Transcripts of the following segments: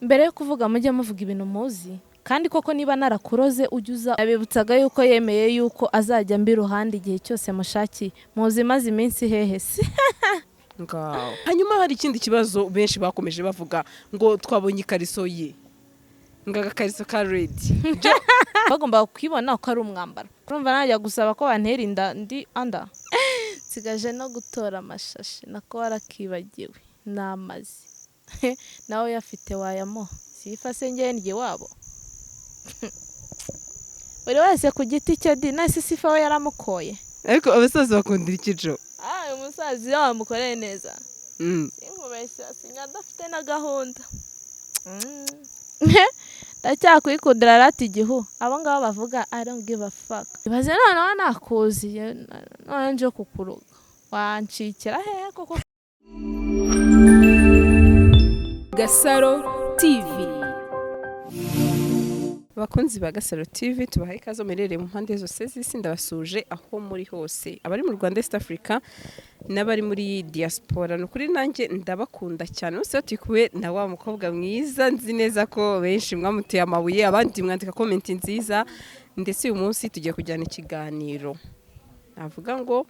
Mbere yo kuvuga, mujye muvuga ibintu muzi. Kandi koko niba narakuroze, ujye uza. Yabibutsaga yuko yemeye yuko azajya mbi iruhande igihe cyose mushakiye. Muzi maze iminsi hehe se? Ngaho. Hanyuma hari ikindi kibazo benshi bakomeje bavuga ngo twabonye ikariso ye, ngo agakariso ka red. Bagomba kukibona ko ari umwambaro. Urumva najya gusaba ko bantera inda ndi anda? Nsigaje no gutora amashashi, nako warakibagiwe n'amazi nawe uyafite wayamuha. Sifa se njyewe ndya iwabo? Buri wese ku giti cye di. Nase Sifa we yaramukoye? Ariko abasaza bakundira ikijo. Ah, uyu musaza iyo wamukoreye neza, sinkubeshya, sinya adafite na gahunda. Ndacyakwikundira rata igihu. Abo ngabo bavuga, I don't give a fuck. Ibaze noneho nakuziye, none nje kukuruga, wancikira hehe koko? Gasaro TV. Abakunzi ba Gasaro TV, tubahaye ikaze muherereye mu mpande zose z'isi. Ndabasuje aho muri hose, abari mu Rwanda, East Africa n'abari muri diaspora. Ni ukuri nanjye ndabakunda cyane. Bose turi kumwe na wa mukobwa mwiza, nzi neza ko benshi mwamuteye amabuye, abandi mwandika comment nziza. Ndetse uyu munsi tugiye kujyana ikiganiro, navuga ngo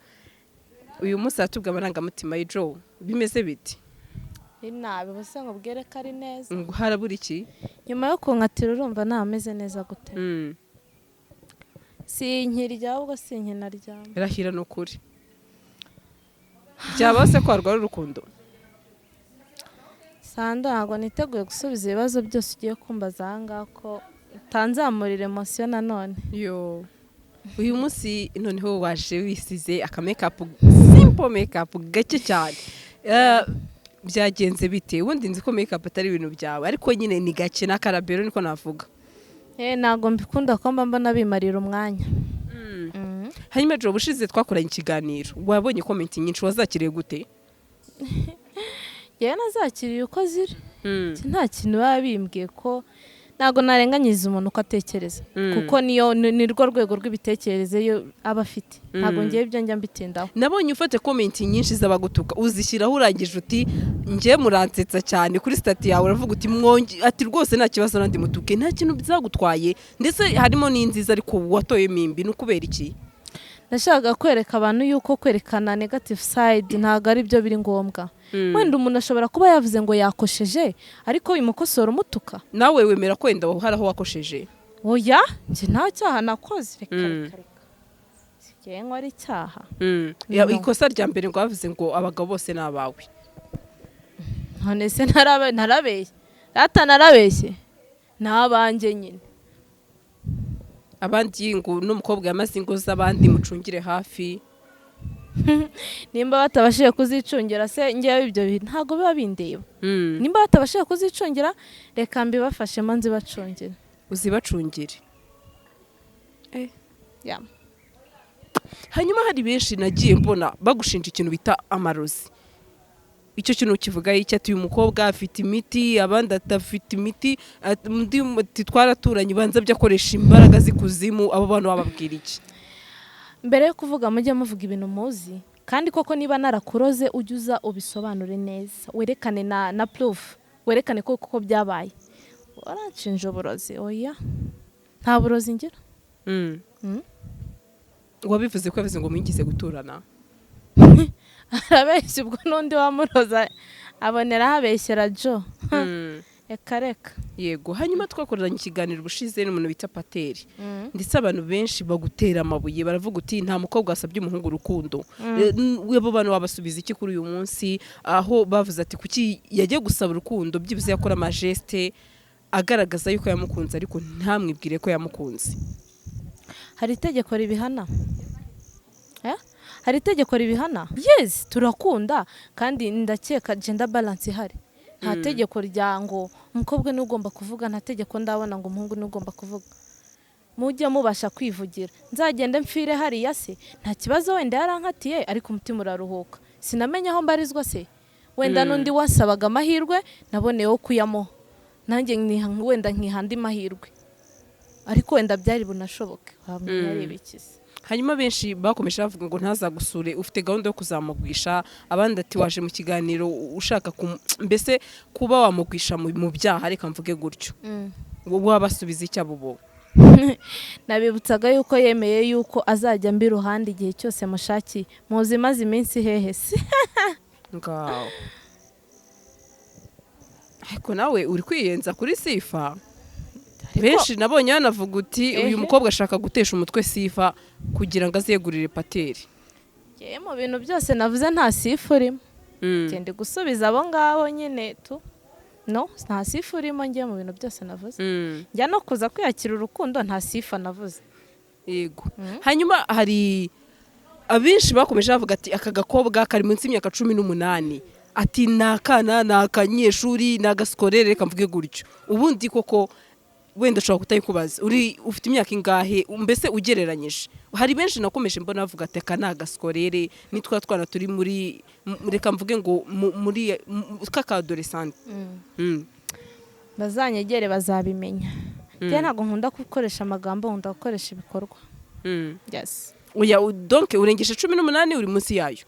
uyu munsi aratubwa amarangamutima y'Joe. Bimeze biti? Ni nabi bose, ngo bwere ko ari neza. Ngo harabura iki? Nyuma yo kunkatira, urumva ntameze neza gute? Sinkirya, ahubwo sinkinaryama. Rahira, ni ukuri byaba se ko warwara urukundo? Sando, ntabwo niteguye gusubiza ibibazo byose ugiye kumbaza aha ngaha, ko utanzamurira emotion nanone. Yo, uyu munsi noneho waje wisize aka makeup, simple makeup gake cyane. Byagenze bite? Ubundi nzi ko makeup atari ibintu byawe, ariko nyine ni gake n'akarabero, niko navuga. Ntabwo mbikunda, ko mba mbona bimarira umwanya. Hanyuma ejo bushize twakoranye ikiganiro, wabonye comment nyinshi, wazakiriye gute? Njyewe nazakiriye uko ziri. Nta kintu baba bimbwiye, ko ntabwo narenganyiriza umuntu uko atekereza, kuko niyo ni rwo rwego rw'ibitekerereze yo aba afite. Ntabwo ngewe ibyo njya mbitindaho. Nabonye ufate comment nyinshi z'abagutuka, uzishyiraho, urangije uti njye muransetsa cyane. Kuri status yawe uravuga uti mwonge, ati rwose nta kibazo, nandi mutuke, nta kintu byagutwaye. Ndetse harimo n'inziza, ariko watoyemo imbi, ni ukubera iki? Nashakaga kwereka abantu yuko kwerekana negative side ntabwo ari byo biri ngombwa. Wenda umuntu ashobora kuba yavuze ngo yakosheje, ariko bimukosora umutuka. Nawe wemera ko wenda hari aho wakosheje? Oya, njye nta cyaha nakoze, reka. Reka reka, sigaye nkora icyaha? No. Ikosa rya mbere ngo bavuze ngo abagabo bose ni abawe. None se narabeshye rata? Narabeshye? Ni abanjye nyine. Abandi ngo n'umukobwa yamaze ingo z'abandi, mucungire hafi. Nimba batabashije kuzicungira se, ngewe ibyo bintu ntabwo biba bindeba. Nimba batabashije kuzicungira, reka mbibafashemo nzibacungire. Uzibacungire. Yeah. Hanyuma hari benshi nagiye mbona bagushinja ikintu bita amarozi. Icyo kintu kivuga iki? Ati uyu mukobwa afite imiti, abandi adafite imiti, undi ati twaraturanye, ubanza byo akoresha imbaraga z'ikuzimu. Abo bantu wababwira iki? Mbere yo kuvuga, mujye muvuga ibintu muzi. Kandi koko niba narakuroze, ujye uza ubisobanure neza, werekane na proof, werekane ko koko byabaye. Waranshinja uburozi? Oya, nta burozi ngira. Wabivuze ko yavuze ngo mwigeze guturana. Arabeshya ubwo, n'undi wamuroza aboneraho abeshyera Jo. Reka reka. Yego. Hanyuma twakoranye ikiganiro ubushize n'umuntu bita Pateri, ndetse abantu benshi bagutera amabuye, baravuga uti nta mukobwa wasabye umuhungu urukundo. Abo bantu wabasubiza iki kuri uyu munsi, aho bavuze ati kuki yagiye gusaba urukundo, byibuze yakora ama geste agaragaza yuko yamukunze, ariko ntamwibwire ko yamukunze? Hari itegeko ribihana? Eh? Hari itegeko ribihana? Yes, turakunda, kandi ndakeka gender balance ihari. Nta tegeko rya ngo umukobwa niwe ugomba kuvuga, nta tegeko ndabona ngo umuhungu niwe ugomba kuvuga. Mujye mubasha kwivugira. Nzagende mfire hariya se? Nta kibazo, wenda yarankatiye, ariko umutima uraruhuka, sinamenya aho mbarizwa se. Wenda n'undi wasabaga amahirwe naboneyeho kuyamuha, nanjye wenda nkiha andi mahirwe, ariko wenda byari bunashoboke. Wamenya ari ibiki se? Hanyuma benshi bakomeje bavuga ngo ntazagusure, ufite gahunda yo kuzamugwisha. Abandi ati waje mu kiganiro ushaka mbese kuba wamugwisha mu byaha, reka mvuge gutyo. Wowe wabasubiza icyo abo bo? Nabibutsaga yuko yemeye yuko azajya mbi iruhande igihe cyose mushakiye. Muzi imaze iminsi hehe se? Ngaho, ariko nawe uri kwiyenza kuri Sifa. Benshi nabonye banavuga uti uyu mukobwa ashaka gutesha umutwe Sifa kugira ngo azegurire Pateri. Njyewe mu bintu byose navuze nta Sifa urimo. Ngende gusubiza abo ngabo nyine tu, no nta Sifa urimo. Ngiye mu bintu byose navuze, njya no kuza kwiyakira urukundo, nta Sifa navuze. Yego. Hanyuma hari abenshi bakomeje bavuga ati aka gakobwa kari munsi y'imyaka 18, ati ni akana, ni akanyeshuri, ni agasikorere, reka mvuge gutyo. Ubundi koko wenda ushobora kutayikubaza, uri ufite imyaka ingahe mbese ugereranyije? Hari benshi nakomeje mbona bavuga ati aka ni agasikorere, ni twa twana turi muri reka mvuge ngo muri k'akadolescente. Bazanyegere bazabimenya. Njye ntabwo nkunda gukoresha amagambo, nkunda gukoresha ibikorwa. Yes. Oya, donc urengeje 18, uri munsi yayo?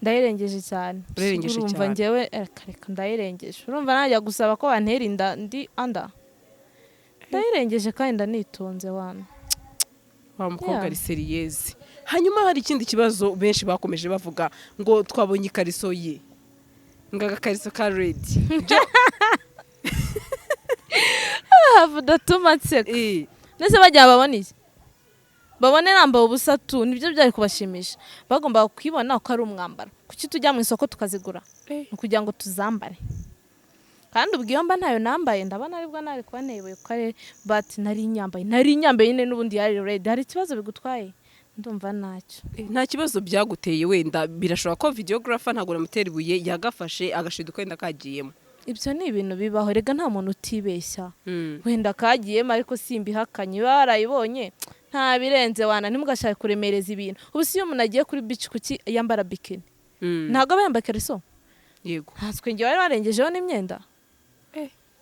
Ndayirengeje cyane. Urayirengeje Urumva cyane. njyewe reka reka, ndayirengeje. Urumva najya gusaba ko bantera inda ndi anda? Ndayirengeje kandi ndanitunze wana. Wa mukobwa ari sérieuse. Hanyuma hari ikindi kibazo benshi bakomeje bavuga ngo twabonye ikariso ye, ngo agakariso ka red. Udatuma nseka. Ndetse bajya babona iki? Babone nambaye ubusa tu? Nibyo byari kubashimisha? Bagombaga kwibona ko ari umwambaro. Kuki tujya mu isoko tukazigura? Ni ukugira ngo tuzambare. Kandi ubwo iyo mba ntayo nambaye, ndabona aribwo nari kuba neyoboye ko ari, but nari nyambaye nyine n'ubundi yari red. Hari ikibazo bigutwaye? Ndumva ntacyo. Nta kibazo byaguteye. Wenda birashoboka ko videographer, ntabwo namutera ibuye, yagafashe agashiduka wenda kagiyemo. Ibyo ni ibintu bibaho rega, nta muntu utibeshya. Wenda kagiyemo, ariko simbihakanye, biba warayibonye, nta birenze wana. Ntimugashake kuremereza ibintu. Ubu si iyo umuntu agiye kuri beach, kuki yambara bikini? Ntabwo aba yambaye ikariso? Yego. Ntatswe njye wari warengejeho n'imyenda.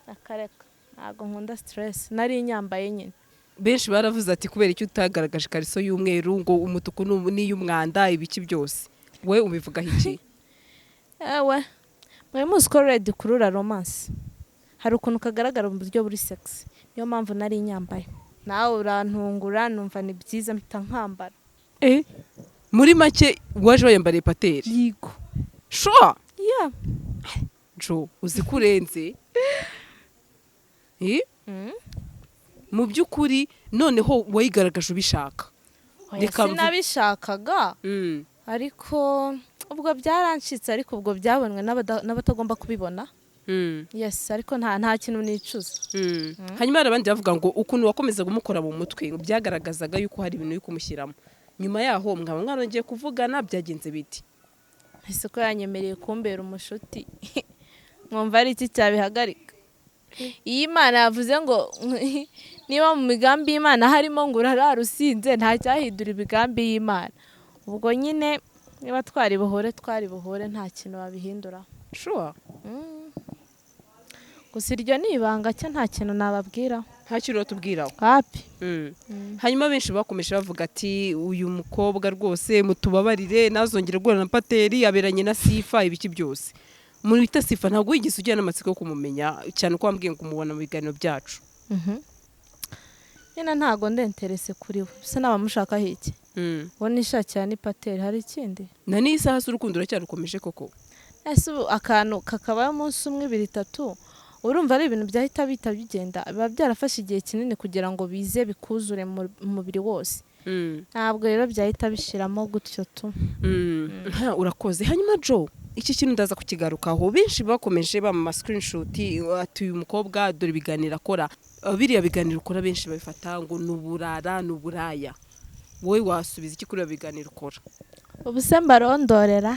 Akareka, ntabwo nkunda stress, nari nyambaye nyine. Benshi baravuze ati kubera icyo utagaragaje ikariso y'umweru, ngo umutuku n'iy'umwanda, ibiki byose. We ubivugaho iki? Ewe, mwari muzi ko red ikurura romance? Hari ukuntu kagaragara mu buryo buri sexy, niyo mpamvu nari nyambaye. Nawe urantungura, numva ni byiza, mpita nkambara. Muri make waje wayambariye Pateri? Yego. Sure? Yeah. Jo, uzi ko urenze? Eh? Mu by'ukuri noneho wayigaragaje ubishaka? Oya, Reka sinabishakaga, ariko ubwo byarancitse, ariko ubwo byabonwe n'abatagomba kubibona. Yes, ariko nta kintu nicuza. Hanyuma hari abandi bavuga ngo ukuntu wakomezaga umukora mu mutwe, ngo byagaragazaga yuko hari ibintu uri kumushyiramo. Nyuma yaho mwaba mwarongeye kuvugana, byagenze biti? Ese ko yanyemereye kumbera umushuti, mwumva ari iki cyabihagarika? Iyo Imana yavuze ngo niba mu migambi y'Imana harimo ngo urarara usinze, nta cyahindura imigambi y'Imana. Ubwo nyine niba twari buhure, twari buhure, nta kintu babihinduraho. Sure? Gusa iryo ni ibanga cyo, nta kintu nababwiraho. Nta kintu uratubwiraho? Wapi. Hanyuma benshi bakomeje bavuga ati uyu mukobwa rwose mutubabarire, ntazongere guhura na Pateri, aberanye na Sifa, ibiki byose. Muri bita Sifa, ntabwo wigeze ugira n'amatsiko yo kumumenya, cyane ko wambwiye ngo umubona mu biganiro byacu? Nyine ntago ndi intéressée kuri we, bisa n'abamushakaho iki? Uwo nishakira ni Pateri, hari ikindi? Na n'iyi saha se urukundo uracyarukomeje koko? Ese ubu akantu kakabaye umunsi umwe, ibiri, itatu, urumva ari ibintu byahita bihita bigenda? Biba byarafashe igihe kinini kugira ngo bize bikuzure mu mubiri wose. Ntabwo rero byahita bishiramo gutyo tu. Ha, urakoze. Hanyuma Jo, iki kintu ndaza kukigarukaho. Benshi bakomeje bamama screenshot ati uyu mukobwa dore ibiganiro akora. Biriya biganiro ukora benshi babifata ngo ni uburara, ni uburaya. Wowe wasubiza iki kuri ibyo biganiro ukora? Ubu se mbarondorera?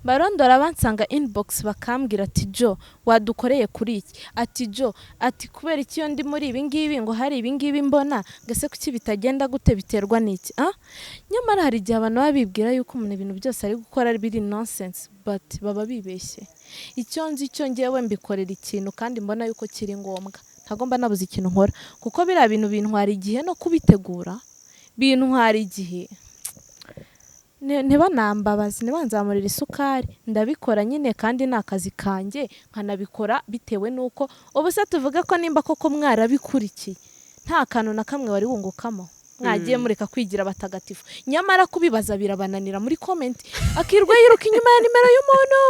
Barondora bansanga inbox bakambwira ati Jo, wadukoreye kuri iki, ati Jo, ati kubera iki iyo ndi muri ibi ngibi ngo hari ibi ngibi mbona, ngo ese kuki bitagenda gute, biterwa n'iki? Ah, nyamara hari igihe abantu baba bibwira yuko umuntu ibintu byose ari gukora biri nonsense, but baba bibeshye. Icyo nzi cyo, ngewe mbikorera ikintu kandi mbona yuko kiri ngombwa. Ntabwo mba nabuze ikintu nkora, kuko biriya bintu bintwara igihe no kubitegura. Bintwara igihe. Ntibanambabaze, ntibanzamurire isukari. Ndabikora nyine kandi ni akazi kanjye, nkanabikora bitewe n'uko ubu se tuvuge ko nimba koko mwarabikurikiye nta kantu na kamwe wari wungukamo, mwagiye mureka kwigira abatagatifu. Nyamara kubibaza birabananira muri comment, akirwa yiruka inyuma ya nimero y'umuntu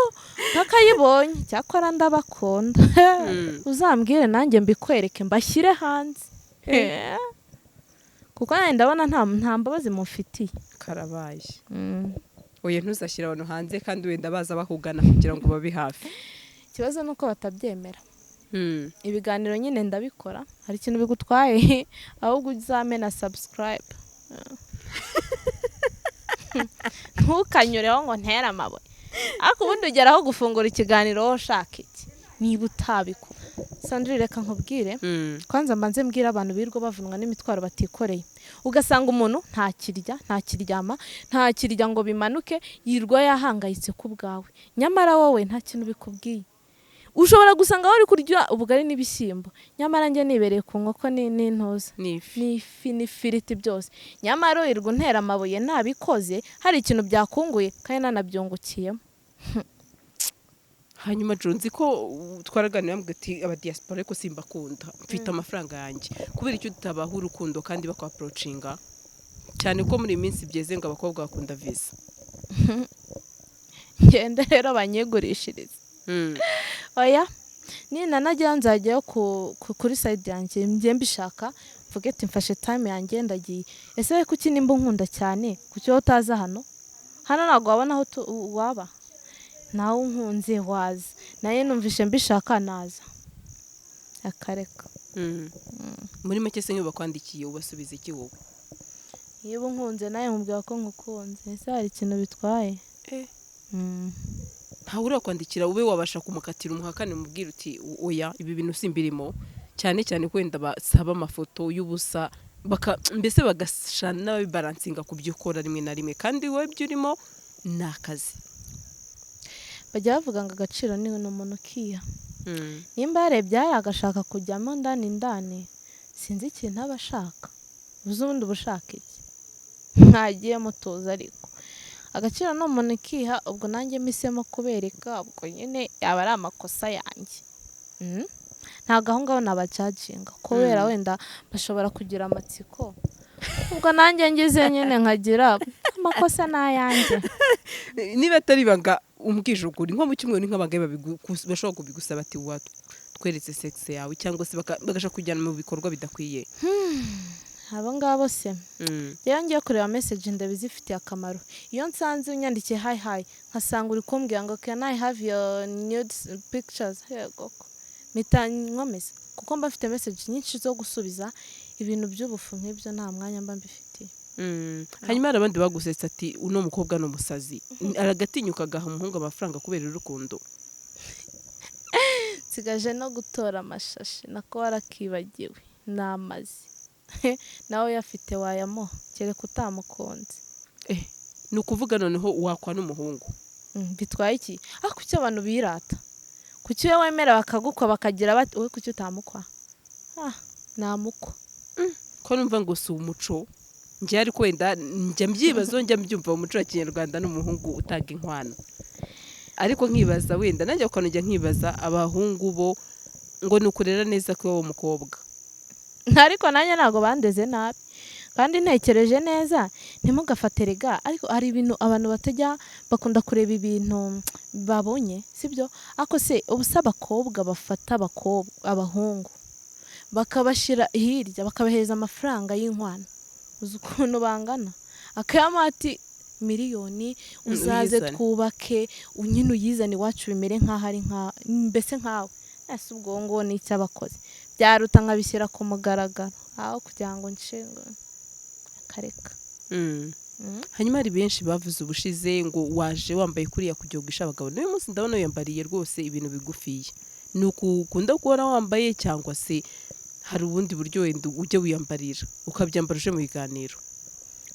ntakayibonye. Cyakora ndabakunda. Uzambwire nanjye mbikwereke, mbashyire hanze. Kuko nanjye ndabona nta mbabazi mufitiye. Karabaye. Oya, ntuzashyire abantu hanze kandi wenda baza bakugana kugira ngo babe hafi. Ikibazo ni uko batabyemera. Ibiganiro nyine ndabikora, hari ikintu bigutwaye? Ahubwo uzame na subscribe, ntukanyureho ngo ntere amabuye. Ariko ubundi ugeraho gufungura ikiganiro wowe ushaka iki niba utabikora? Sandrine, reka nkubwire. Kwanza mbanze mbwire abantu birirwa bavunwa n'imitwaro batikoreye, ugasanga umuntu ntakirya, ntakiryama, ntakirya ngo bimanuke, yirwa yahangayitse ku bwawe, nyamara wowe nta kintu bikubwiye. Ushobora gusanga wari kurya ubugari n'ibishyimbo, nyamara njye nibereye ku nkoko n'intuza n'ifi. N'ifi n'ifiriti byose, nyamara wirirwa untera amabuye nabikoze hari ikintu byakunguye kandi nanabyungukiyemo. Hanyuma Jo, nzi ko twaraganira mbwira ati abadiaspora ariko simbakunda, mfite amafaranga yanjye. Kubera icyo tutabaha urukundo kandi bakwa-approachinga cyane, ko muri iyi minsi byeze ngo abakobwa bakunda visa? Ngende rero banyigurishirize. Oya, ninanajyayo nzajyayo kuri side yanjye njye mbishaka, mvuge ati mfashe time yanjye ndagiye. Ese we kuki nimba unkunda cyane, kuki wowe utaza hano? Hano ntabwo wabona aho waba nawe unkunze waza. Nayo numvishe mbishaka naza, akareka. Muri make se, nk'iyo bakwandikiye ubasubiza iki wowe? Niba unkunze nawe nkubwira ko nkukunze. Ese hari ikintu bitwaye? Ntawe urakwandikira ube wabasha kumukatira, umuhakane, umubwira uti oya, ibi bintu simbirimo, cyane cyane ko wenda basaba amafoto y'ubusa, mbese bagasha n'ababibalancinga ku byo ukora rimwe na rimwe, kandi wowe ibyo urimo ni akazi? Bajya bavuga ngo agaciro ni umuntu ukiha. Nimba yarebye hariya agashaka kujyamo ndani ndani, sinzi ikintu aba ashaka. Uzi ubundi uba ushaka iki? Mwagiye mutuza. Ariko agaciro ni umuntu ukiha. Ubwo nanjye mpisemo kubereka, ubwo nyine yaba ari amakosa yanjye. Ntabwo aho ngaho nabajudginga kubera wenda bashobora kugira amatsiko. Ubwo nanjye ngize nyine nkagira amakosa ni ayanjye. Niba atari ibanga, umbwije ukuri, nko mu cyumweru ni nk'abagabo bashobora kubigusaba ati watweretse sex yawe, cyangwa se bagashaka kujyana mu bikorwa bidakwiye? Abo ngabo se, rero ngiye kureba message ndabizifitiye akamaro. Iyo nsanze unyandikiye "Hi hi", nkasanga uri kumbwira ngo "Can I have your nude pictures?", yego ko mpita nkomeza, kuko mba mfite message nyinshi zo gusubiza. Ibintu by'ubufu nk'ibyo nta mwanya mba mbifitiye. Hanyuma hari abandi bagusetse ati uno mukobwa ni umusazi, aragatinyuka agaha umuhungu amafaranga kubera urukundo. Nsigaje no gutora amashashi, nako warakibagiwe ni amazi. Nawe uyafite wayamuha, kereka utamukunze. Eh, ni ukuvuga noneho wakwa n'umuhungu? Bitwaye iki? Ariko kuki abantu birata? Kuki we wemera bakagukwa bakagira bati wowe kuki utamukwa? Ah, namukwa. Ko numva ngo si umuco njye, ariko wenda njya mbyibazaho, njya mbyumva mu muco wa kinyarwanda n'umuhungu utanga inkwano, ariko nkibaza wenda nanjye ukanajya nkibaza abahungu bo ngo ni ukurera neza ko iwabo mukobwa. Ariko nanjye ntabwo bandeze nabi, kandi ntekereje neza ntimugafate rega. Ariko hari ibintu abantu batajya bakunda kureba, ibintu babonye sibyo. Ariko se ubu se abakobwa bafata abakobwa, abahungu bakabashyira hirya, bakabahereza amafaranga y'inkwano, uzi ukuntu bangana? Akayama ati miliyoni uzaze Uyizane. twubake, nyine uyizane iwacu bimere nk'aho ari nka mbese nkawe. Ese ubwo nguwo ni icyo abakozi byaruta nkabishyira ku mugaragaro aho kugira ngo nshinge akareka. Hanyuma hari benshi bavuze ubushize ngo waje wambaye kuriya kugira ngo ugishe abagabo. N'uyu munsi ndabona wiyambariye rwose ibintu bigufiya. Ni uku ukunda guhora wambaye, cyangwa se hari ubundi buryo wenda ujya wiyambarira ukabyambara uje mu biganiro?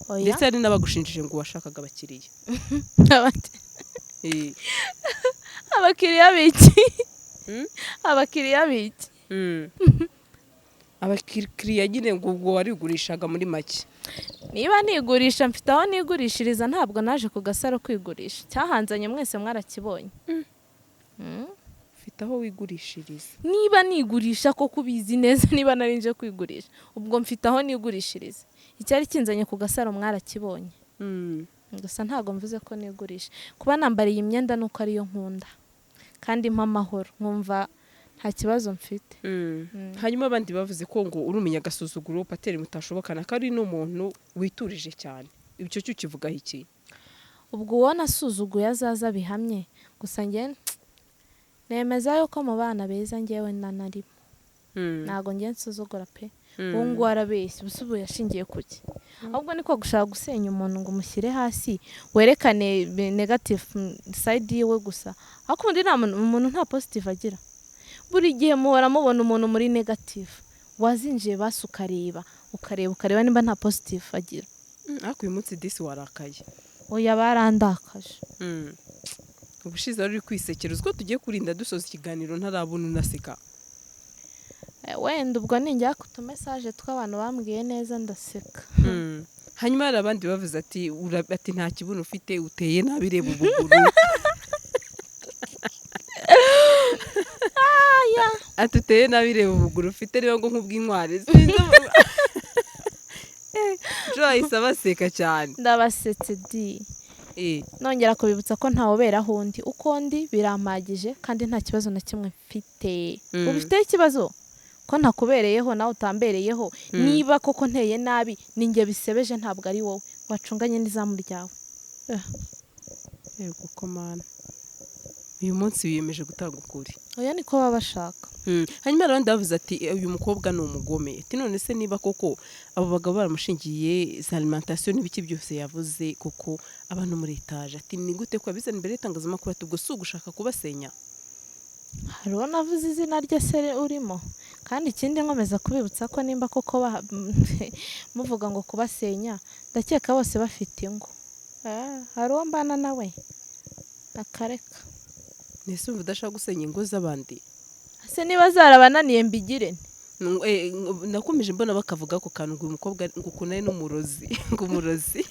Oya. Ndetse hari n'abagushinjije ngo washakaga abakiriya. Abakiriya biki? Mm? Abakiriya biki? Abakiriya nyine ngo ubwo warigurishaga muri make. Niba nigurisha, mfite aho nigurishiriza. Ntabwo naje ku Gasaro kwigurisha. Cyahanzanye mwese mwarakibonye. Ufite aho wigurishiriza? Niba nigurisha koko, ubizi neza, niba nari nje kwigurisha, ubwo mfite aho nigurishiriza. Icyari kinzanye ku Gasaro mwarakibonye. Gusa ntabwo mvuze ko nigurisha. Kuba nambariye imyenda nuko ariyo nkunda kandi impa amahoro, nkumva nta kibazo mfite. Hanyuma abandi bavuze ko ngo uri umunyagasuzuguro, pateri mutashobokana, ko ari n'umuntu witurije cyane. Icyo cyo ukivugaho iki? Ubwo uwo nasuzuguye azaza bihamye. Gusa njye nemeza yuko mu bana beza ngewe nanarimo. Ntabwo njye nsuzugura pe. Uwo nguwo arabeshya. Ubu se ubu yashingiye kuki? Ahubwo niko gushaka gusenya umuntu ngo umushyire hasi, werekane negative side yiwe gusa. Ariko ubundi nta muntu, umuntu nta positive agira. Buri gihe muhora mubona umuntu muri negative. Wazinjiye basi ukareba, ukareba, ukareba nimba nta positive agira. Ariko uyu munsi disi warakaye. Oya, barandakaje. Ubushize wari uri kwisekera. Uzi ko tugiye kurinda dusoza ikiganiro ntarabona unaseka? Wenda ubwo ninjya ku tumessage tw'abantu bambwiye neza ndaseka. Hanyuma hari abandi bavuze ati ati nta kibuno ufite, uteye nabi, reba ubuguru. Ati uteye nabi, reba ubuguru ufite, reba ngo nk'ubw'inkware. Sinzi Jo ahise abaseka cyane. Ndabasetse di. Nongera kubibutsa ko ntawuberaho undi. Uko ndi birampagije kandi nta kibazo na kimwe mfite. Ubifiteho ikibazo ko ntakubereyeho nawe utambereyeho? Niba koko nteye nabi, ni njye bisebeje, ntabwo ari wowe. Wacunganye n'izamu ryawe. Yego ko mana, uyu munsi wiyemeje gutanga ukuri. Oya, niko baba bashaka. Hanyuma hari abandi bavuze ati uyu mukobwa ni umugome. Ati none se niba koko abo bagabo baramushingiye za alimentation n'ibiki byose yavuze koko abantu muri etaje, ati ni gute ko yabizana imbere y'itangazamakuru? Ati ubwo si ugushaka kubasenya? Hari uwo navuze izina rye se urimo? Kandi ikindi nkomeza kubibutsa ko nimba koko muvuga ngo kubasenya, ndakeka bose bafite ingo. Hari uwo mbana nawe akareka. Nese umva udashaka gusenya ingo z'abandi? Se niba zarabananiye mbigire nte? Nakomeje mbona bakavuga ako kantu ngo uyu mukobwa ngo ukuntu ari n'umurozi, ngo umurozi,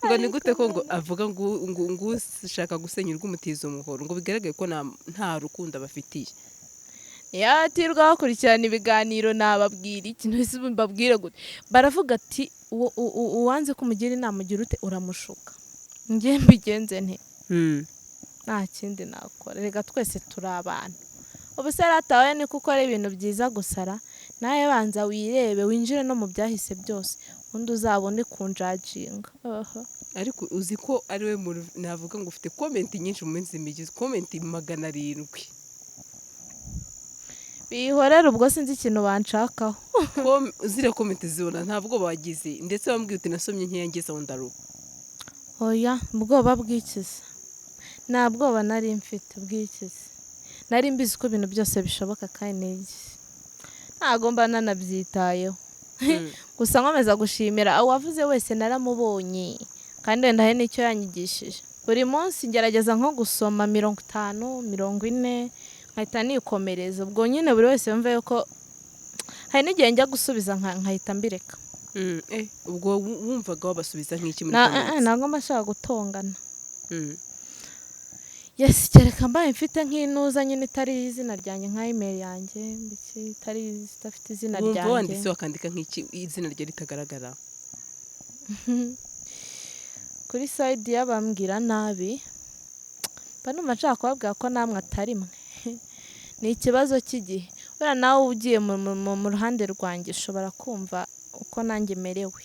ngo ni gute ko ngo avuga ngo ushaka gusenya urw'umutiza umuhoro, ngo bigaragare ko nta rukundo abafitiye. Yatirwa bakurikirana ibiganiro, nababwira iki? Ntese ubu mbabwire gute? Baravuga ati uwanze kumugira inama ugira ute? Uramushuka. Njye mbigenze nte? Nta kindi nakora. Reka twese turi abantu. Ubu se ratawe ni kuko ari ibintu byiza gusara, nawe banza wirebe, winjire no mu byahise byose, undi uzabone kunjajinga. Aha. Ariko uzi ko ari we muntu navuga ngo ufite comment nyinshi mu minsi mike, comment 700. Bihorere, ubwo sinzi ikintu banshakaho. Ziriya comment zibona ntabwo bagize, ndetse bambwiye uti nasomye nkeya ngeze aho ndaruha. Oya, ubwoba bw'ikiza. Nta bwoba nari mfite bw'ikiza. Nari mbizi ko ibintu byose bishoboka kandi n'iki. Ntago mba nanabyitayeho. Gusa nkomeza gushimira uwavuze wese, naramubonye kandi wenda hari n'icyo yanyigishije. Buri munsi ngerageza nko gusoma 50, 40, nkahita nikomereza. Ubwo nyine buri wese yumve yuko hari n'igihe njya gusubiza nkahita mbireka. Ubwo wumvaga wabasubiza nk'iki muri comments? Ntabwo mba nshaka gutongana. Yes, kereka mbaye mfite nk'intuza nyine itari izina ryanjye, nka email yanjye, mbiki itari idafite izina Wumva ryanjye. wanditse wakandika nk'iki izina rye ritagaragara? Kuri side y'abambwira nabi, mba numva nshaka kubabwira ko namwe atari mwe. Ni ikibazo cy'igihe. Buriya nawe ugiye mu ruhande rwanjye ushobora kumva uko nanjye merewe.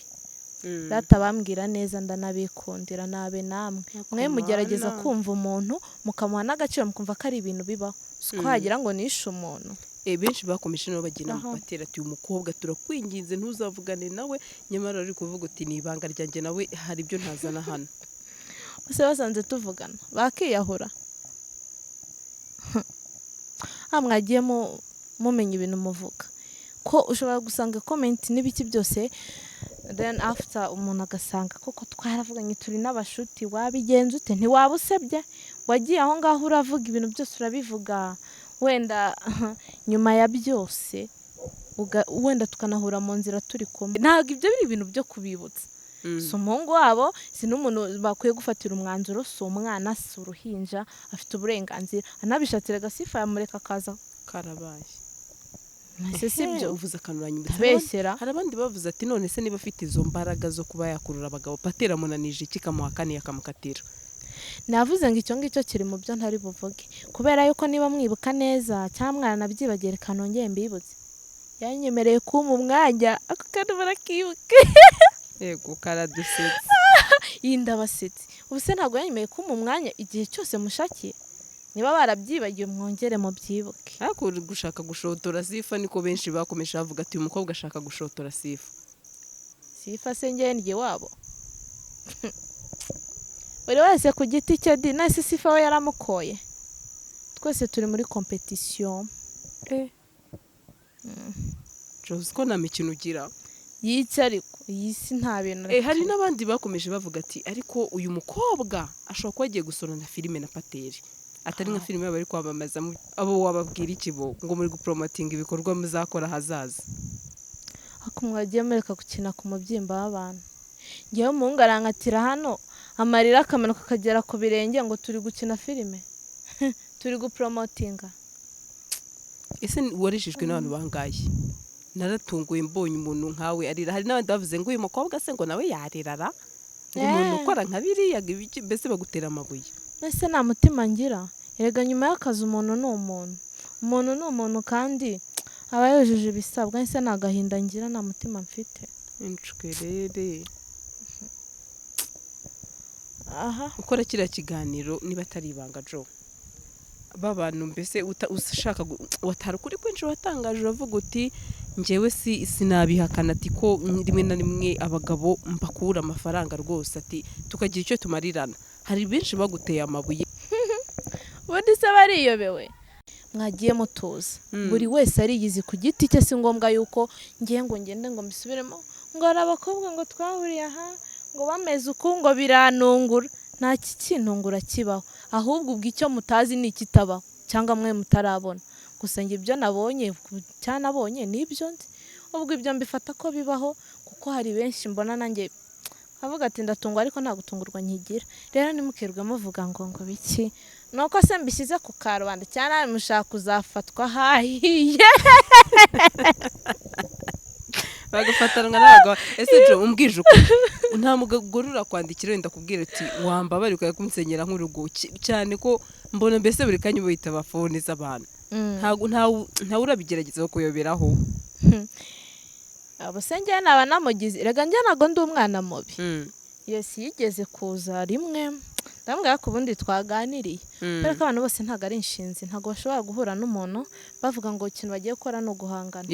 Data bambwira neza ndanabikundira, nabe namwe. Mwe mugerageza Mana. kumva umuntu mukamuha n'agaciro, mukumva ko ari ibintu bibaho. Si uko wagira ngo nishe umuntu. Benshi bakomeje nabo bagira Aha. amapatera ati uyu mukobwa turakwinginze ntuzavugane nawe, nyamara uri kuvuga uti ni ibanga ryanjye nawe, hari ibyo ntazana hano. Bose basanze tuvugana bakiyahura. Mwagiye mumenya ibintu muvuga, ko ushobora gusanga comment n'ibiki byose, then after umuntu agasanga koko twaravuganye turi n'abashuti, wabigenza ute? Ntiwaba usebye? Wagiye aho ngaho uravuga ibintu byose urabivuga, wenda nyuma ya byose Wenda tukanahura mu nzira turi kumwe. Ntabwo ibyo biri ibintu byo kubibutsa. Si umuhungu wabo, si n'umuntu bakwiye gufatira umwanzuro, si umwana, si uruhinja, afite uburenganzira. Anabishatse gasifa yamureka akaza. Karabaye. Ese si byo? Uvuze akantu uranyibutsa. Ndabeshyera. Hari abandi bavuze ati none se niba afite izo mbaraga zo kuba yakurura abagabo, Patera amunanije iki kamuhakaniye akamukatira? Navuze ngo icyo ngicyo kiri mu byo ntari buvuge, kubera yuko niba mwibuka neza cyangwa mwaranabyibagiye, reka nongere mbibutse, yanyemereye kumpa umwanya, ako kantu barakibuke. Yego, karadusetse. Iyi ndabasetse. Ubu se ntabwo yanyemereye kumpa umwanya igihe cyose mushakiye? Niba barabyibagiwe mwongere mubyibuke. Ariko uri gushaka gushotora Sifa, niko benshi bakomeje bavuga ati uyu mukobwa ashaka gushotora Sifa. Sifa se njyewe ndye wabo? Buri wese ku giti cye di nase Sifa we yaramukoye. Twese turi muri competition. Jose, ko nta mikino ugira. Y'iki? Ariko iyi si nta bintu. Hari n'abandi bakomeje bavuga ati ariko uyu mukobwa ashobora kuba agiye gusorana filime na Pateri, atari nka filime bari kwamamaza. Abo wababwira iki bo ngo muri gupromotinga ibikorwa muzakora ahazaza? Ariko mwagiye mureka gukina ku mubyimba w'abantu. Ngewe umuhungu arankatira hano, amarira akamanuka akagera ku birenge, ngo turi gukina filime, turi gupromotinga. Ese warijijwe n'abantu bangaye? Naratunguye mbonye umuntu nkawe arira. Hari n'abandi bavuze ngo uyu mukobwa se ngo nawe yarirara, ngo umuntu ukora nka biriya ngo ibiki, mbese bagutera amabuye. Ese nta mutima ngira? Erega nyuma y'akazi umuntu ni umuntu, umuntu ni umuntu kandi aba yujuje ibisabwa. Ese nta gahinda ngira, nta mutima mfite? Inshwerere. Aha. Ukora kiriya kiganiro, niba atari ibanga Jo, ba bantu mbese ushaka watara ukuri kwinshi watangaje, uravuga uti njyewe si sinabihakana, ati ko rimwe na rimwe abagabo mbakura amafaranga rwose, ati tukagira icyo tumarirana. Hari benshi baguteye amabuye. Ubundi se bariyobewe? Mwagiye mutuza. Buri wese ariyizi ku giti cye. Si ngombwa yuko ngiye ngo ngende ngo mbisubiremo, ngo hari abakobwa ngo twahuriye aha ngo bameze uku ngo biranungura. Nta kintungura kibaho, ahubwo ubwo icyo mutazi ni ikitabaho cyangwa mwe mutarabona. Gusa njye ibyo nabonye cyanabonye nibyo nzi, ubwo ibyo mbifata ko bibaho, kuko hari benshi mbona nanjye avuga ati ndatungwa, ariko nta gutungurwa nkigira. Rero ntimukirirwe muvuga ngo biki, nuko se mbishyize ku karubanda cyangwa nawe mushaka kuzafatwa hahiye. Bagafatanwa n'abagabo. Ese Jo, umbwije ukuri, nta mugore urakwandikira wenda kubwira ati wambabare ukajya kunsenyera nk'urugo? Cyane ko mbona mbese buri kanya uba witaba phone z'abantu. Ntago ntawe urabigerageza kuyoberaho? Abo se njyewe naba namugize? Rega njye ntabwo ndi umwana mubi. Yes, yigeze kuza rimwe, ndamubwira ko ubundi twaganiriye, kubera ko abantu bose ntabwo ari inshinzi, ntabwo bashobora guhura n'umuntu bavuga ngo ikintu bagiye gukora ni uguhangana.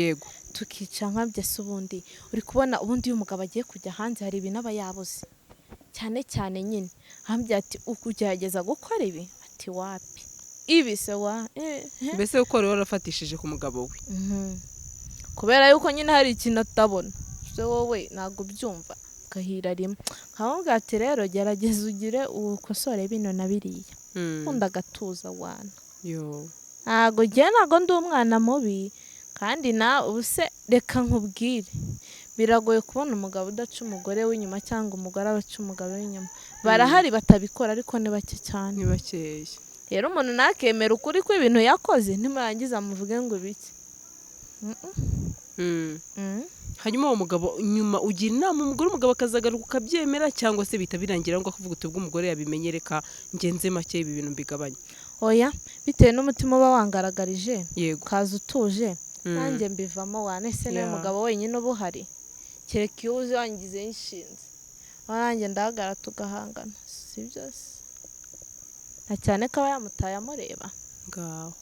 Tukica nkabyo. Se ubundi uri kubona, ubundi iyo umugabo agiye kujya hanze hari ibintu aba yabuze cyane cyane nyine. Ambwira ati ukugerageza gukora ibi, ati wapi ibi se wa eh. Mbese uko wari warafatishije ku mugabo we? Kubera yuko nyine hari ikintu atabona, se wowe ntabwo ubyumva, gahira rimwe nkamubwira ati rero gerageza ugire ukosore bino na biriya, ubundi agatuza wana. Yo. Ntabwo njye ntabwo ndi umwana mubi. Kandi nawe ubu se reka nkubwire, biragoye kubona umugabo udaca umugore w'inyuma cyangwa umugore abaca umugabo w'inyuma. Barahari batabikora, ariko ni bake cyane. Ni bakeya. Rero umuntu ntakemera ukuri kw'ibintu yakoze, nimurangiza muvuge ngo ibiki. Hanyuma uwo mugabo nyuma ugira inama umugore, umugabo akazagaruka ukabyemera, cyangwa se bihita birangira ngo akavuga uti ubwo umugore yabimenye reka ngenze make, ibi bintu mbigabanye? Oya, bitewe n'umutima uba wangaragarije, ukaza utuje, nanjye mbivamo wane. Se niwe mugabo wenyine uba uhari? Kereka iyo uzi wangize inshinzi, aho nanjye ndahagarara tugahangana, si byose na cyane ko aba yamutaye amureba. Ngaho.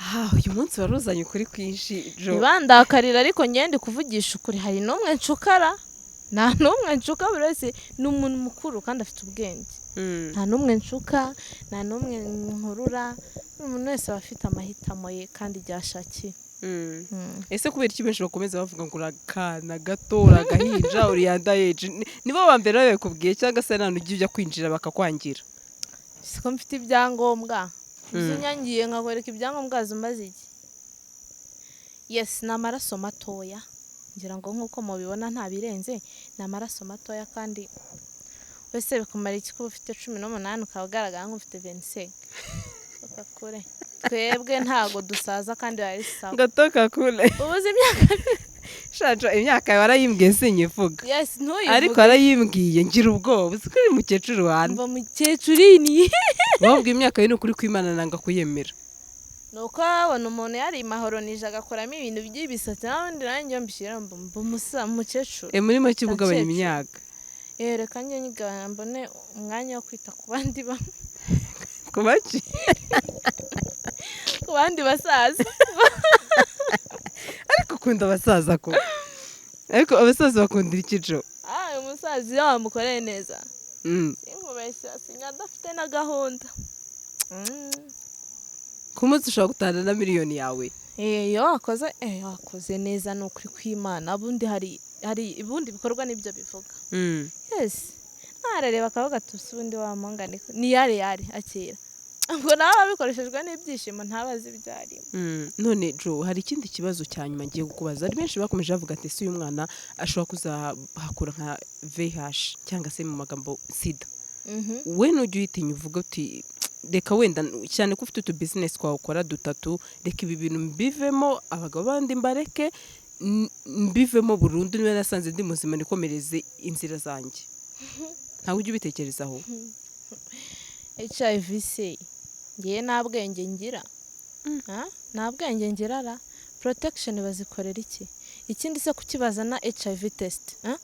Ah, uyu munsi wari uzanye ukuri kwinshi Jo. Ntibandakarira, ariko ngende kuvugisha ukuri, hari n'umwe nshukara? Nta n'umwe nshuka. Buri wese ni umuntu mukuru kandi afite ubwenge. Nta n'umwe nshuka, nta n'umwe nkurura. Umuntu wese aba afite amahitamo ye kandi igihe ashakiye. Ese kubera iki benshi bakomeza bavuga ngo urakana gato, uragahinja, uri underage? Nibo ba mbere babikubwiye, cyangwa se nta ujya ujya kwinjira bakakwangira? Siko mfite ibyangombwa. Uzi unyangiye nkakwereka ibyangombwa, umaze iki? Yes, ni amaraso matoya, ngira ngo nk'uko mubibona nta birenze, ni amaraso matoya. Kandi wese bikumara iki kuba ufite 18 ukaba ugaragara nk'ufite 25? Kure, twebwe ntago dusaza kandi ari sawa. Ngo toka kure. Ubuze imyaka. Shajo, imyaka yawe warayimbwiye, sinyivuga. Yes, ntuyivuge. Ariko warayimbwiye ngira ubwoba, uzi ko uri mukecuru wanjye. Mva mukecuru ni. Wabwiye imyaka ye, ni ukuri kw'Imana nanga kuyemera. Ni uko wabona umuntu yarimahoronije agakoramo ibintu by'ibisatsi, n'ubundi nanjye iyo mbishyira mba umukecuru. E, muri make uba ugabanya Mukecuru. imyaka. Eh, reka njye nyigabanya mbone umwanya wo kwita ku bandi ku baki? Ku bandi basaza. Ariko ukunda abasaza ko, ariko abasaza bakundira ikijo. Ah, uyu musaza iyo wamukoreye neza, sinkubeshya, sinya adafite na gahunda. Ku munsi ushobora gutahana na miliyoni yawe? Eh, iyo wakoze neza, ni ukuri kw'Imana, ubundi hari ubundi bikorwa nibyo bivuga. Yes, ntarareba akavuga ati: "Usi ubundi wa mungane ni yare yare akira." Ubwo nawe abikoreshejwe n'ibyishimo, ntabazi ibyo arimo. None Jo, hari ikindi kibazo cya nyuma ngiye kukubaza. Hari benshi bakomeje bavuga ati: "Ese uyu mwana ashobora kuzahakura nka VIH cyangwa se mu magambo sida?" We nujya uyitinya uvuga uti: "Reka wenda, cyane ko ufite utu business twawe ukora dutatu, reka ibi bintu mbivemo, abagabo bandi mbareke, mbivemo burundu, niba nasanze ndi muzima nikomereze inzira zanjye." Ntawe ujya ubitekerezaho? HIV se ngewe nta bwenge ngira? Ah, nta bwenge ngira ra? Protection bazikorera iki? Ikindi se kukibazana HIV test, ah?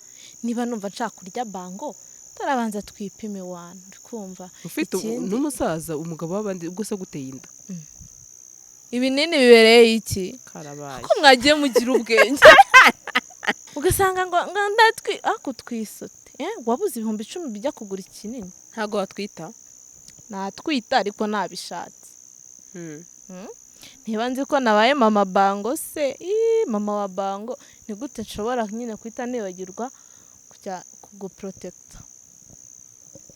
Niba numva nshaka kurya bango, turabanza twipime wana, uri kumva? Ufite Ikindi- n'umusaza, umugabo w'abandi, ubwo se guteye inda? Ibinini bibereye iki? Karabaye. Ko mwagiye mugira ubwenge, ugasanga ngo ndatwi ako twisote, eh, wabuze 10,000 bijya kugura ikinini. Ntabwo watwita? Natwita ariko nabishatse. Niba nzi ko nabaye mama bango se, ii, mama wa bango, ni gute nshobora nyine guhita nibagirwa kujya kuguprotecta?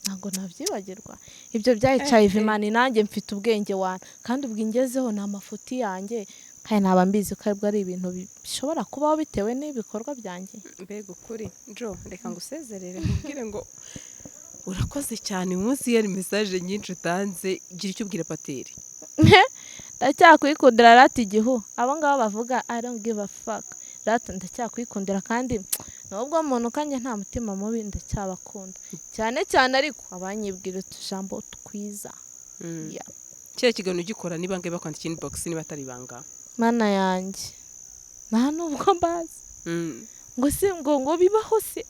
Ntabwo nabyibagirwa ibyo bya HIV. Man, nanjye mfite ubwenge wana, kandi ubwo ingezeho ni amafuti yanjye, kandi naba mbizi ko aribwo ari ibintu bishobora kubaho bitewe n'ibikorwa byanjye. Mbega ukuri! Jo, reka ngusezerere, nkubwire ngo urakoze cyane. Uyu munsi yari message nyinshi utanze. Gira icyo ubwira pateri. Ndacyakwikundira rata igihu. Abo ngabo bavuga, I don't give a fuck rata, ndacyakwikundirira. Kandi nubwo muntu kanjye nta mutima mubi, ndacyabakunda cyane cyane, ariko abanyibwira utujambo twiza. Yeah. Kiriya kiganiro ugikora, niba ngabe bakwandikira inbox, niba atari ibanga? Mana yanjye, nta nubwo mbazi. Ngo se ngo bibaho se?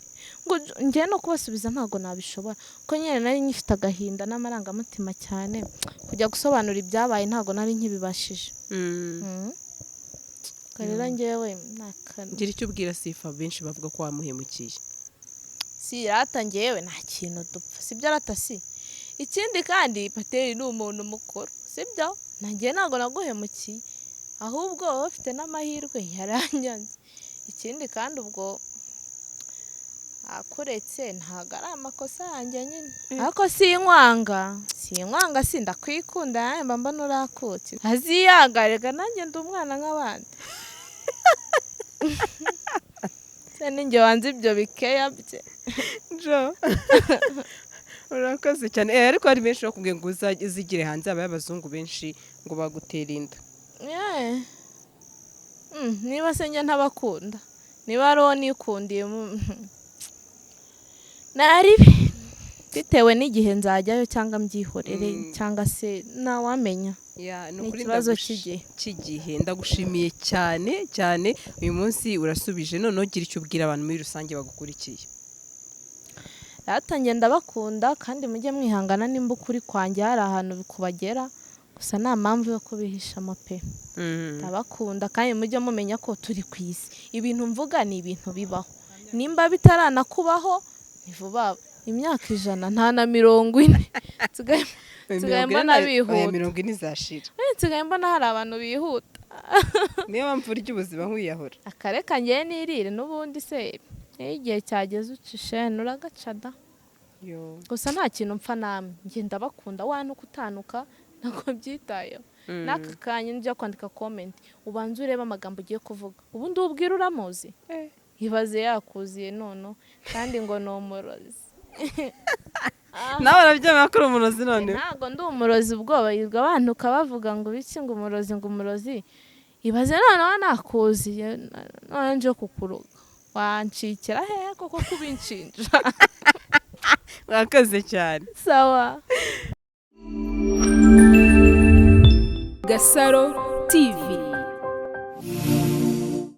Ngo njye no kubasubiza ntabwo nabishobora, kuko nyine nari nyifite agahinda n'amarangamutima cyane. Kujya gusobanura ibyabaye ntabwo nari nkibibashije. Ubwo rero njyewe Gira icyo ubwira Sifa, benshi bavuga ko wamuhemukiye. Si rata, njyewe nta kintu dupfa, sibyo rata? Si ikindi kandi pateri ni umuntu mukuru, sibyo? Nanjye ntabwo naguhemukiye, ahubwo wowe ufite n'amahirwe yaranyanze. Ikindi kandi ubwo akuretse ntabwo ari amakosa yanjye nyine, ariko sinkwanga, sinkwanga, si ndakwikunda, nanjye mba mbona urakutse aziyanga. Reka nanjye ndi umwana nk'abandi se, ninjye wanze ibyo bikeya bye. Jo, urakoze cyane. Ariko hari benshi bakubwiye ngo uzajye uzigire hanze, habaye abazungu benshi ngo bagutera inda. Yeah. Niba se njye ntabakunda, niba ari uwo nikundiye, naribi bitewe n'igihe nzajyayo cyangwa mbyihorere, cyangwa se ntawamenya. Ya, ni Ni ukuri ikibazo cy'igihe. Cy'igihe. Ndagushimiye cyane cyane, uyu munsi urasubije. Noneho gira icyo ubwira abantu muri rusange bagukurikiye. Rata njye ndabakunda, kandi mujye mwihangana nimba ukuri kwanjye hari ahantu kubagera, gusa nta mpamvu yo kubihishamo pe. Ndabakunda, kandi mujye mumenya ko turi ku isi, ibintu mvuga ni ibintu bibaho. Nimba bitaranakubaho, ni vuba, imyaka 100 nta na 40 nsigaye mbona bihuta. 40 izashira. Nsigaye mbona hari abantu bihuta. Niyo mpamvu urya ubuzima nkwiyahura. Akareka ngewe nirire, n'ubundi se iyo igihe cyageze uca isheni uragaca da. Yo. Gusa nta kintu mpfa namwe, njye ndabakunda, wanuka utanuka. Ntabwo mbyitayeho. N'aka kanya njya kwandika comment, ubanza urebe amagambo ugiye kuvuga. Ubundi ubwira uramuzi. Ibaze yakuziye none, kandi ngo ni umurozi. Nawe arabyemera ko uri umurozi none? Ntabwo ndi umurozi. Ubwoba yirirwa abantu ukabavuga ngo ibiki, ngo umurozi, ngo umurozi. Ibaze noneho nakuziye, none nje kukuroga, wancikira hehe koko kubinshinja? Mwakoze cyane. Sawa. Gasaro TV.